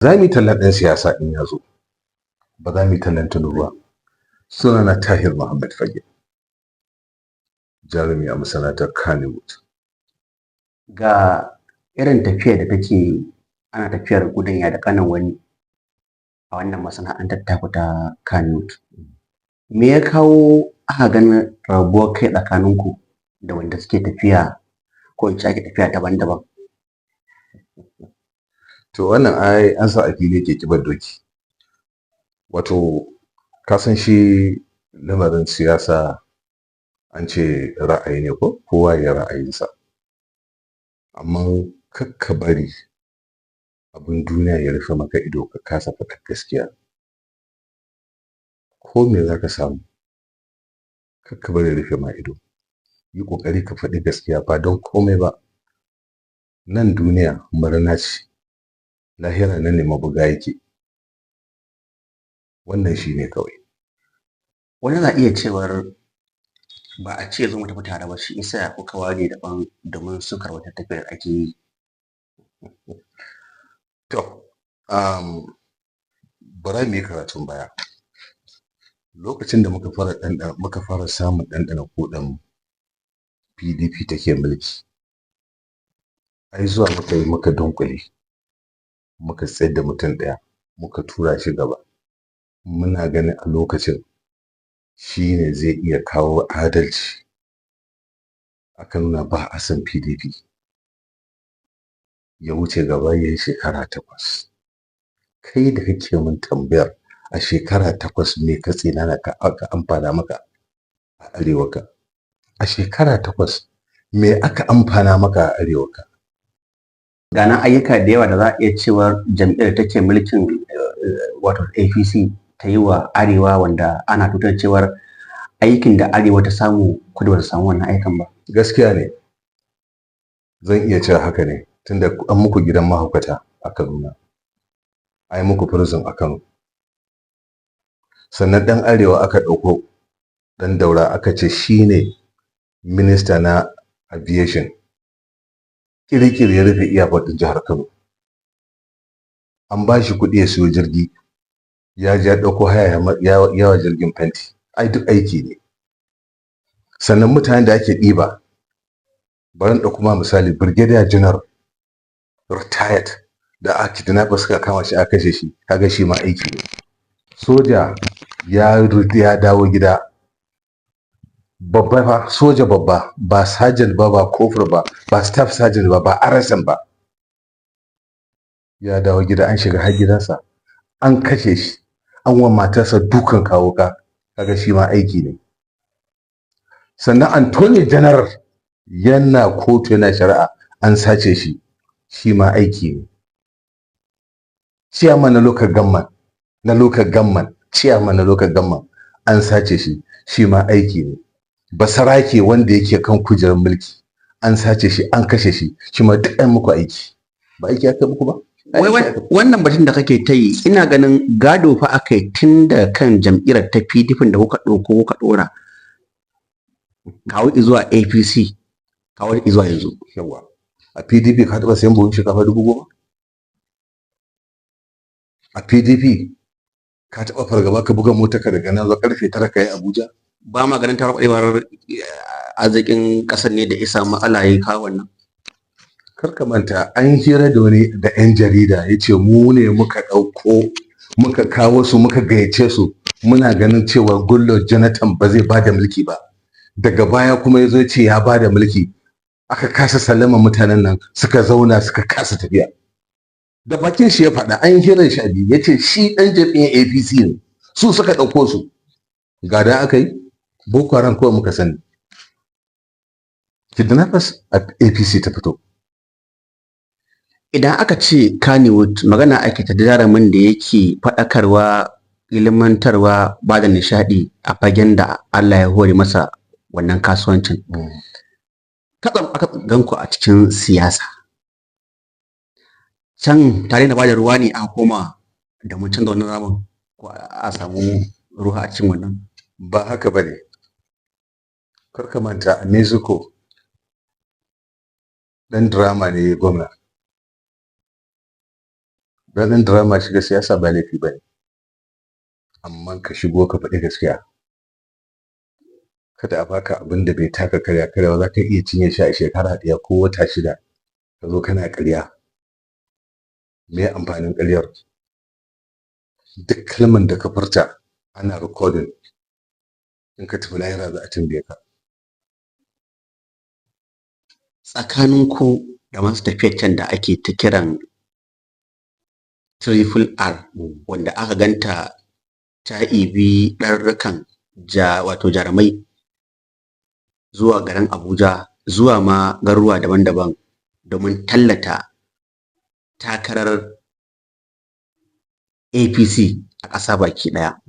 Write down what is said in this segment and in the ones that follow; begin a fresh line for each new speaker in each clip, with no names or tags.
Za mu yi tallan ɗan siyasa in ya zo, ba za mu yi tallan Tinubu ba. Sunana Tahir Muhammad Fage, jarumi a masana'antar Kannywood.
Ga irin tafiyar da take, ana tafiyar gudun ya da kanin wani a wannan masana'antar taku ta Kannywood. Me ya kawo aka ganin rabuwar kai tsakaninku da wanda suke tafiya, ko in ce ake tafiya daban-daban?
To, wannan ai an sa a fili yake kibar doki. Wato ka san shi lamarin siyasa, an ce ra'ayi ne, ko kowa ya ra'ayinsa. Amma kar ka bari abin duniya ya rufe maka ido ka kasa faɗar gaskiya. Ko me za ka samu, kar ka bari ya rufe ma ido. Yi ƙoƙari ka faɗi gaskiya, ba don komai ba. Nan duniya marina ce, lahira nan ne mabuga yake. Wannan shi ne kawai.
Wani na iya cewar ba a ce zo mu tafi tare ba, shi isa kuka ware daban domin sukar wata tafiyar ake yi.
To, bara mu yi karatun baya. Lokacin da muka fara ɗanɗana, muka fara samun ɗanɗana kuɗan PDP take mulki, ai zuwa muka yi muka dunƙule, muka tsayar da mutum ɗaya, muka tura shi gaba. Muna ganin a lokacin shi ne zai iya kawo adalci. Aka nuna ba a son PDP. Ya wuce gaba ya yi shekara 8. Kai da kake min tambayar, a shekara 8 me ka tsinana ka aka amfana maka a arewarka? A shekara 8 me aka amfana maka a arewarka?
Ga nan ayyuka da yawa da za a iya cewa jam'iyyar da take mulkin, wato APC, ta yi wa arewa, wanda ana tutar cewar aikin da arewa ta samu, kudu ba ta samu wannan aikin ba.
Gaskiya ne, zan iya cewa haka ne, tunda an muku gidan mahaukata a Kaduna, an yi muku prison a Kano. Sannan ɗan arewa aka ɗauko, ɗan Daura, aka ce shi ne minista na aviation. Ƙiri-ƙiri ya rufe airport ɗin jihar Kano. An ba shi kuɗi ya siyo jirgi, ya je ya ɗauko haya, ya wa jirgin fenti. Ai duk aiki ne. Sannan mutanen da ake ɗiba, bari in ɗauko ma misali, Brigadier General retired da aka kidnappers suka kama shi aka kashe shi, kaga shi ma aiki ne. Soja ya dawo gida, babba fa, soja babba, ba sergeant ba, ba corporal ba, ba staff sergeant ba, ba RSM ba, ya dawo gida, an shiga har gidansa an kashe shi, an wa matarsa dukan kawo ka, kaga shi ma aiki ne. Sannan Attorney General yana kotu yana shari'a, an sace shi, shi ma aiki ne. Chairman na local government, na local government, chairman na local government an sace shi, shi ma aiki ne. Basarake wanda yake kan kujerar mulki an sace shi, an kashe shi, shi ma duk an muku aiki. Ba aiki aka muku ba?
Wai wannan batun da kake ta yi, ina ganin gado fa aka yi tun da kan jam'iyyar ta PDP da kuka ɗauko kuka ɗora, kawo zuwa APC, kawo zuwa yanzu.
Yawa, a PDP ka taɓa sayan buhun shinkafa 10,000? A PDP ka taɓa fargaba ka buga mota ka daga nan zuwa karfe 9 ka yi Abuja?
Ba ma ganin taɓarɓarewar arzikin ƙasar ne da isa matsala ya kawo wannan?
Kar ka manta an hira da wani da 'yan jarida, ya ce mu ne muka ɗauko, muka kawo su, muka gayyace su, muna ganin cewa Goodluck Jonathan ba zai bada mulki ba. Daga baya kuma ya zo ce ya bada mulki, aka kasa sallama mutanen nan, suka zauna suka kasa tafiya. Da bakin shi ya faɗa, an hira shi a biyu, ya ce shi ɗan jam'iyyar APC ne, su suka ɗauko su. Gada aka yi Boko Haram kawai muka sani. Kidnappers a APC ta fito.
Idan aka ce Kannywood, magana ake ta jarumin da yake faɗakarwa, ilmantarwa, ba da nishaɗi a fagen da Allah ya hore masa wannan kasuwancin. Katsam aka gan ku a cikin siyasa. Can tare da bada ruwa ne aka koma da mun canza wannan ramin, ko a samu ruwa a cikin wannan?
Ba haka ba ne. Kar ka manta, a Mexico ɗan drama ne gwamna. Don ɗan drama shiga siyasa ba laifi ba ne, amma ka shigo ka faɗi gaskiya. Kada a baka abin da bai taka karya karya ba, za ka iya cinye shi a shekara 1 ko wata 6, ka zo kana ƙarya. Me amfanin ƙaryar? Duk kalman da ka furta ana recording, in ka tafi lahira za a tambaye ka.
Tsakanin ku da masu tafiyar can da ake ta kiran Triple R, wanda aka ganta ta ibi ɗarurrukan wato jarumai zuwa garin Abuja, zuwa ma garuruwa daban-daban domin tallata takarar APC a ƙasa baki ɗaya.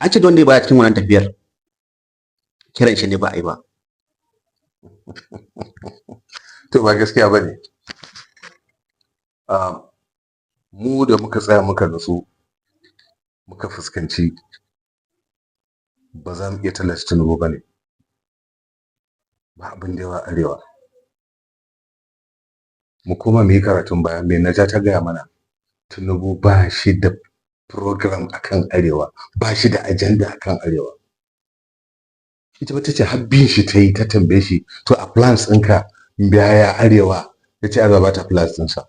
An ce duk wanda ya baya cikin wannan tafiyar kiran shi ne ba a yi ba.
To, ba gaskiya ba ne. Mu da muka tsaya muka nutsu, muka fuskanci ba za mu iya tallata Tinubu ba ne. Ba abin da yawa arewa. Mu koma mu yi karatun baya, me Naja ta gaya mana? Tinubu ba shi da program akan arewa, ba shi da agenda akan arewa. Ita ba ta ce har bin shi ta yi ta tambaye shi, to a plans ɗinka yaya arewa? Ya ce arewa ba ta plans ɗinsa.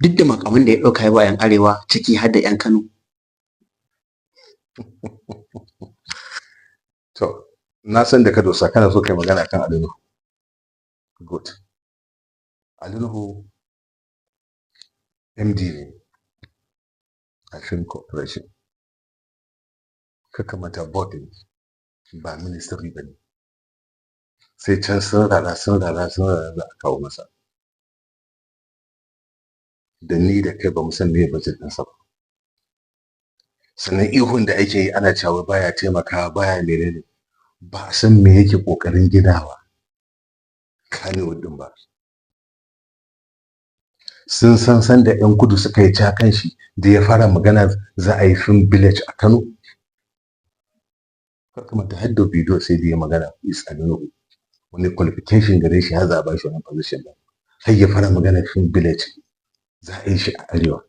Duk da makaman da ya ɗauka ya ba 'yan arewa, ciki har da 'yan Kano.
To, na san da ka dosa, kana so kai magana kan Ali Nuhu. Good. Ali Nuhu MD ne a Film Corporation. Ka kamata board ne, ba ministry ba ne. Sai can sun rara sun rara sun rara za a kawo masa. Da ni da kai ba mu san meye budget ɗinsa ba. Sannan ihun da ake yi ana cewa baya taimakawa, baya menene, ba a san me yake ƙoƙarin ginawa Kannywood ɗin ba. Sun san sanda 'yan kudu suka yi ca kan shi da ya fara magana za a yi film village a Kano. Kar ka manta har da bidiyo sai da ya magana is Ali Nuhu. Wani qualification gare shi har za a ba shi wannan position ɗin? Har ya fara magana film village za a yi shi a arewa.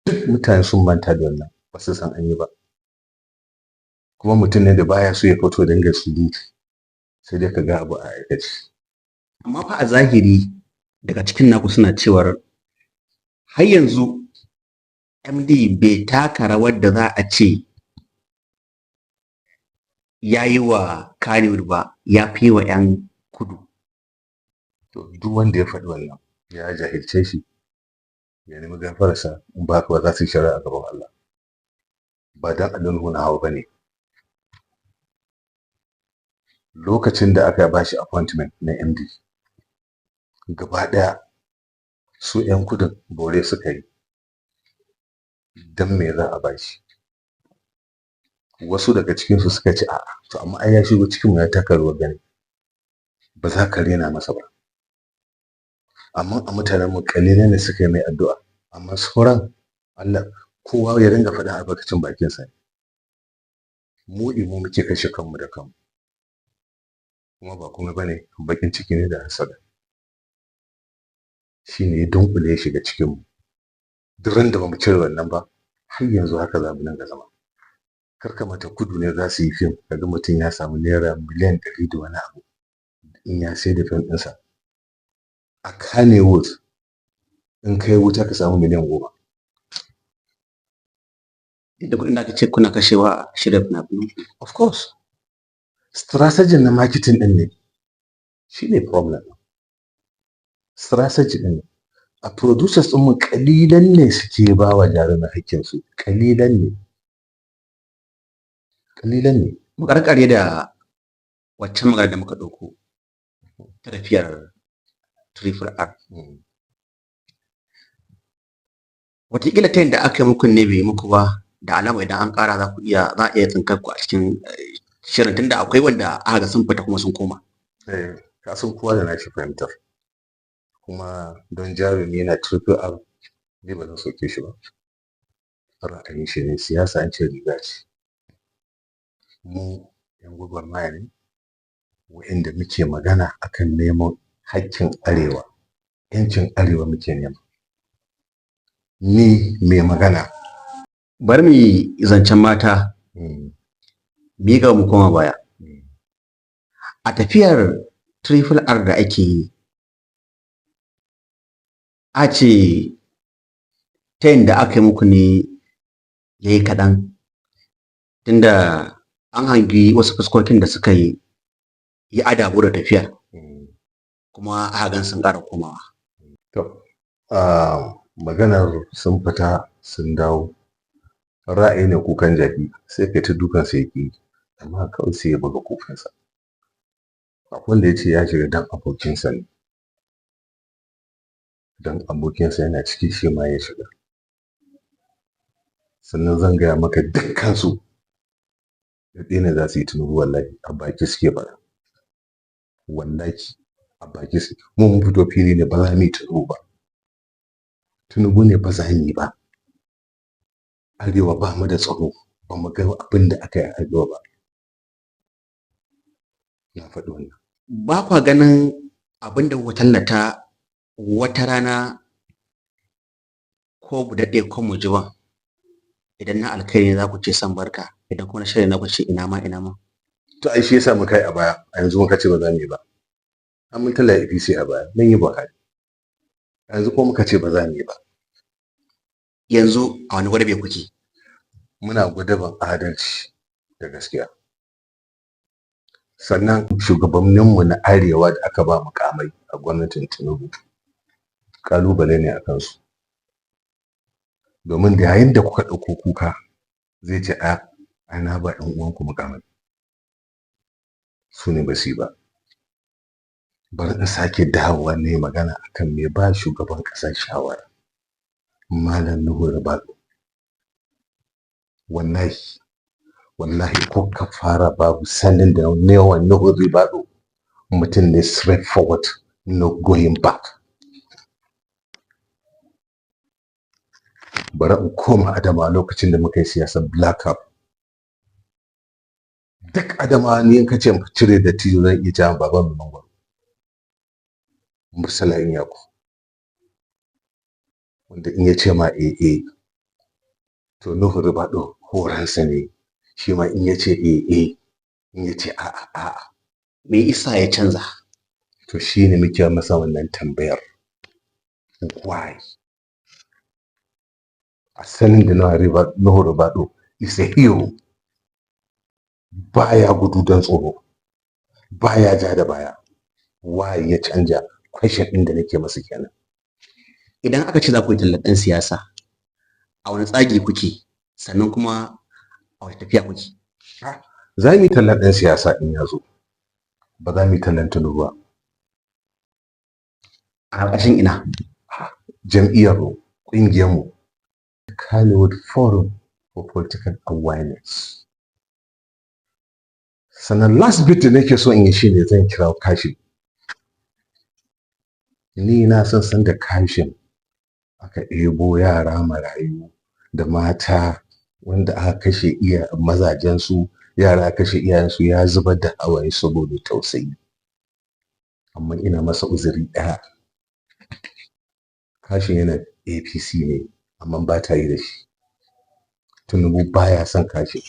Duk mutane sun manta da wannan, ba su san an yi ba. Kuma mutum ne da baya so ya fito dinga surutu, sai dai ka ga abu a aikace.
Amma fa a zahiri daga cikin naku suna cewar har yanzu MD bai taka rawar da za a ce ya yi wa Kannywood ba, ya fi wa 'yan kudu.
To, duk wanda ya faɗi wannan ya jahilce shi, ya nemi gafararsa, in ba haka ba za su yi shari'a a gaban Allah. Ba dan Ali Nuhu na hawa ba ne. Lokacin da aka ba shi appointment na MD, gaba ɗaya su 'yan kudin bore suka yi. Dan me za a ba shi? Wasu daga cikinsu suka ce a'a, to amma ai ya shigo cikinmu ya taka rawar gani, ba za ka rena masa ba. Amma a mutanen mu ƙalilan ne suka yi mai addu'a, amma sauran Allah kowa ya dinga faɗin albarkacin bakinsa. Mu imu muke kashe kanmu da kanmu. Kuma ba komai bane, baƙin ciki ne da hasada. Shi ne ya dunƙule ya shiga cikinmu. Duk ran da bamu cire wannan ba, har yanzu haka za mu dinga zama. Kar ka manta kudu ne za su yi fim, kaga mutum ya samu naira miliyan 100 da wani abu in ya sayar da fim ɗinsa. A Kannywood in kai wuta ka samu miliyan 10.
Duk da kuɗin da aka ce kuna kashewa a shirya fina-finai.
Of course. Strategy na marketing ɗin ne. Shi ne problem. Strategy ɗin ne. A producers ɗinmu ƙalilan ne suke ba wa jarumai hakkinsu. Ƙalilan ne. Ƙalilan ne.
Mu karkare da waccan magana da muka ɗauko ta tafiyar Triple R. Wataƙila ta yadda aka yi muku ne bai yi muku ba, da alama idan an ƙara za ku iya, za a iya tsinkar ku a cikin shirin, tunda akwai wanda aka ga sun fita kuma sun koma.
Eh, ka san kowa da nashi fahimtar. Kuma don jarumi yana Triple R, ni ba zan soke shi ba. Ra'ayin shi ne, siyasa an ce riga ce. Mu 'yan gwagwarmaya ne, wa'inda muke magana akan neman Hakkin Arewa, 'yancin Arewa muke nema. Ni mai magana.
Bari mu yi zancen mata, mu yi gaba mu koma baya. A tafiyar Triple R da ake yi, a ce tayin da aka yi muku ne ya yi kaɗan, tunda an hangi wasu fuskokin da suka yi adabo da tafiyar, kuma aka gan sun ƙara komawa.
To, maganar sun fita sun dawo, ra'ayi ne kukan jaki, sai kai ta dukansa ya ƙi, amma kawai sai ya buga kukansa. Akwai wanda ya ce ya shiga don abokinsa ne, don abokinsa yana ciki shi ma ya shiga. Sannan zan gaya maka dukkansu da ɗaya ne za su yi Tinubu, wallahi a baki suke faɗa. Wallahi a baki suke. Mu mun fito fili ne, ba za mu yi Tinubu ba. Tinubu ne ba za mu yi ba. Arewa ba mu da tsaro, ba mu ga abin da aka yi a Arewa ba. Na faɗi wannan.
Ba kwa ganin abin da kuka tallata wata rana, ko mu daɗe ko mu ji ba, idan na alkhairi ne za ku ce san barka, idan kuma na sharri ne za ku ce ina ma ina ma?
To ai shi yasa muka yi a baya, a yanzu muka ce ba za mu yi ba. An mun talla APC a baya, mun yi Buhari. A yanzu kuma muka ce ba za mu yi ba.
Yanzu a wani gwadabe kuke?
Muna gwadaban adalci da gaskiya. Sannan shugabanninmu na Arewa da aka ba mukamai a gwamnatin Tinubu, ƙalubale ne a kansu. Domin da yayin da kuka ɗauko kuka, zai ce a ai na ba 'yan uwanku mukamai. Su ne ba su yi ba. Bari in sake dawowa na yi magana akan mai ba shugaban ƙasa shawara, Malam Nuhu Ribadu. Wallahi, wallahi ko kafara babu sanin da yawan Nuhu Ribadu mutum ne straightforward, no going back. Bari in koma Adamawa lokacin da muka yi siyasar Black Cap. Duk Adamawa ni in ka ce cire dattijo zan iya cewa baban mai mangwaro. Murtala Inyako. Wanda in ya ce ma eh eh, to Nuhu Ribadu horonsa ne, shi ma in ya ce eh eh, in ya ce a'a a'a.
Me isa ya canza?
To shi ne muke masa wannan tambayar. Why? A sanin da Nuhu Ribadu is a hero. Baya gudu don tsoro, baya ja da baya. Why ya canja? Question ɗin da nake masa kenan.
Idan aka ce za ku yi tallar ɗan siyasa, a wani tsagi kuke, sannan kuma a wace tafiya kuke?
Za mu yi tallar ɗan siyasa in ya zo, ba za mu yi tallar Tinubu ba.
A ƙarƙashin ina?
Jam'iyyar mu, ƙungiyar mu, Kannywood Forum for Political Awareness. Sannan last bit da nake so in yi shine zan kira Kashim. Ni na san sanda Kashim aka ɗebo yara marayu da mata wanda aka kashe iya mazajensu, yara aka kashe iyayensu, ya zubar da hawaye saboda tausayi. Amma ina masa uzuri ɗaya. Kashim yana APC ne, amma ba ta yi da shi. Tinubu baya son Kashim.